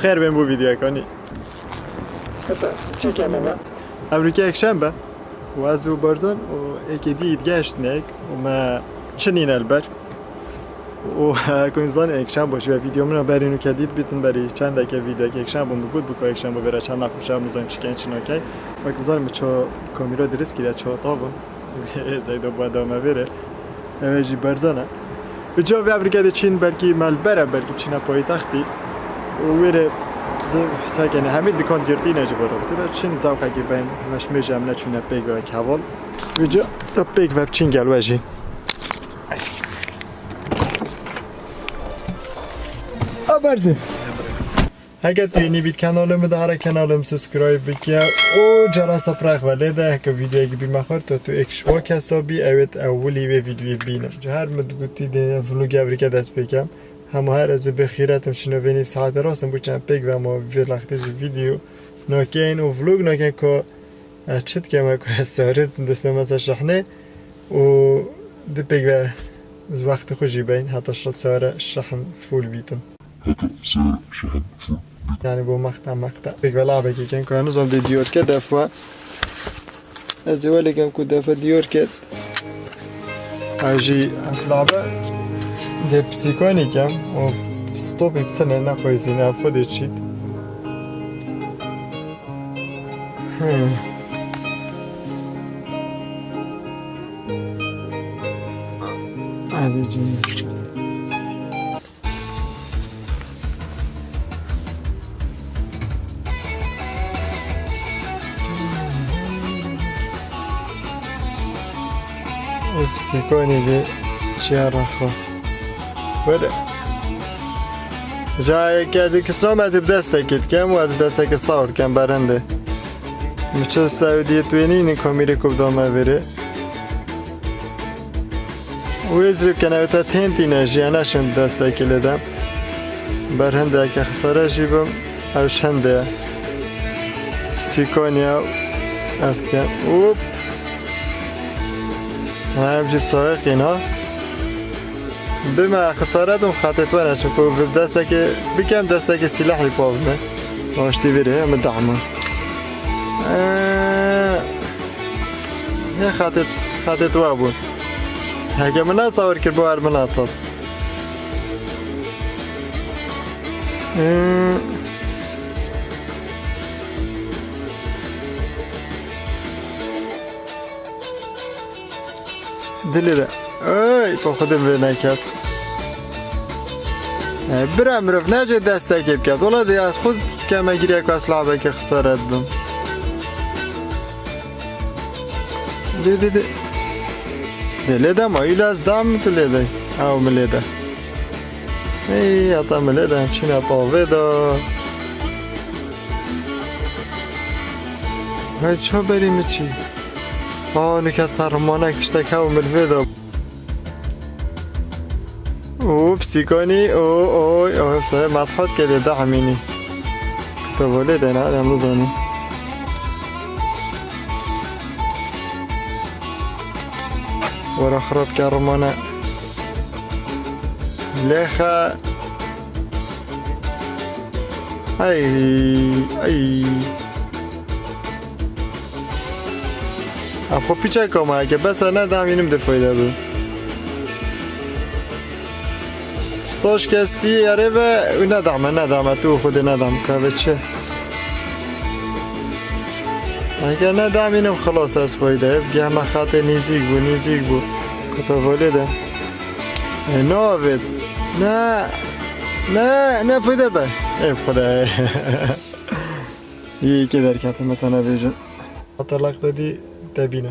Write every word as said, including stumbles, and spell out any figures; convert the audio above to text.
Xêr bên bo vîdeoyeka nî. Heta çi keme me? Evrîke yekşembe û ez û Barzan û êkê dî dît geştinek û me çinîne li ber. Û, e, ku nizan yekşembe jî ve vîdeo min a berî nûke dît bîtin berî çendeke vîdeoyek yekşembe min got bû ku yekşembe vêre çend nexweş e, em nizan çi ken çi naken. Wek nizan min ça kamîra dirist kiriye, ça tav in. Zeydo bû dame vêre. Ev jî Barzan e. Bi cavê Evrîke diçîn, belkî me li ber e, belkî biçîne paytextî. Û wêrê zi-, sekene hemî dikan girtîne ji bo re. Te ve çin zewqekî bên, veşmê ji em neçûne pêk ve heval. Vêca te pêk ve biçîn gel we jî. A Barzî. Heke tu yeni bît kanalê min de, here kanalê min subscribe bike û cerasa prex ve lê de, heke vîdeoyekî bî me xwar, tu, tu êk ji wan kesa bî, ew ê ewilî wê vîdeoyê bîne. Ji her min digotî dê vlog Evrîke dest pê kem. Hema her ez ê bê xîret im, şino vê nîv saetê rast im, bo çend pêk ve ma vê lextê jî vîdeo nakeyn û vlog nakeyn ku ez çi dikem, ku ez saret dişteme ser şehnê û di pêk ve wextê xwe jî beyn, heta şi-, sare şehn full bîtin. Heta sare şehn full bîtin. Yani bo mexta mexta. Pêk ve labekê ken ku nizam dê diyar ke defwa. Ez ê welê kem ku defa diyar ket. Ev jî ev labe dê pisîkanî kem û stopî bi tine nexwezîne, ev xwe dê çît. Hmm. Hadi canım. Ev sîkonî dê çiya rexo. Were. Cayê ke ez ê kisram, ez ê bi destekê dikem û ez ê destekê sawir dikem berhende. Mi çi stewdiyê tu yê nînin komîrê ku bidome vêrê. Wê zirî bikene, wê te tên tîne jî, ya neşin destekê lê de. Berhende eke xisare jî bim, ew şende ye. Sîkoniya ez dikem. Hop. Ha, ev jî sayiqîn ha. Bime xisare dim xetê twe ne, çunku bi destekê bikem, destekê sîlehî pa bime. Aştî vêrê, min dahma. Ee, Hê xetê, xetê tu wa bûn. Heke min nesawir kir, bo her min atat. Ee, Dilê de. Ey, pa xwe din vê neket. E, bira mirov, necê destekê biket. Wela dê ez xwe kemegiriyek ez labekê xisaret bim. Dê, dê, dê. Dê lê de ma, îla ez dam tu lê de. Ew mi lê de. Ey, heta mi lê de, em çîne tavê de. Hey, ço berî mi çî? Aa, nike termanek tiştek hew mi vê de. Û psîkonî, û, oy, oy, se, mathat ke dê dahmînî. Tu volê de ne, em bizanî. Wara xirab ke rimane. Lexa. Ay, ay. Apo piçek ama ke bes ne dam inim de fayda bu. Stoş kesti yere ve ne dam, ne dam, tu xudi ne dam kahve çi. Eger ne dam inim xelas ez fayda. Ev gehme xate nêzîk bû, nêzîk bû. Kuta volê de. E, ne avêt? Ne, ne, ne fide be. Ev Xwedayê. Yê yekê derketime te nebêjin. Heta laqta dî te bîne.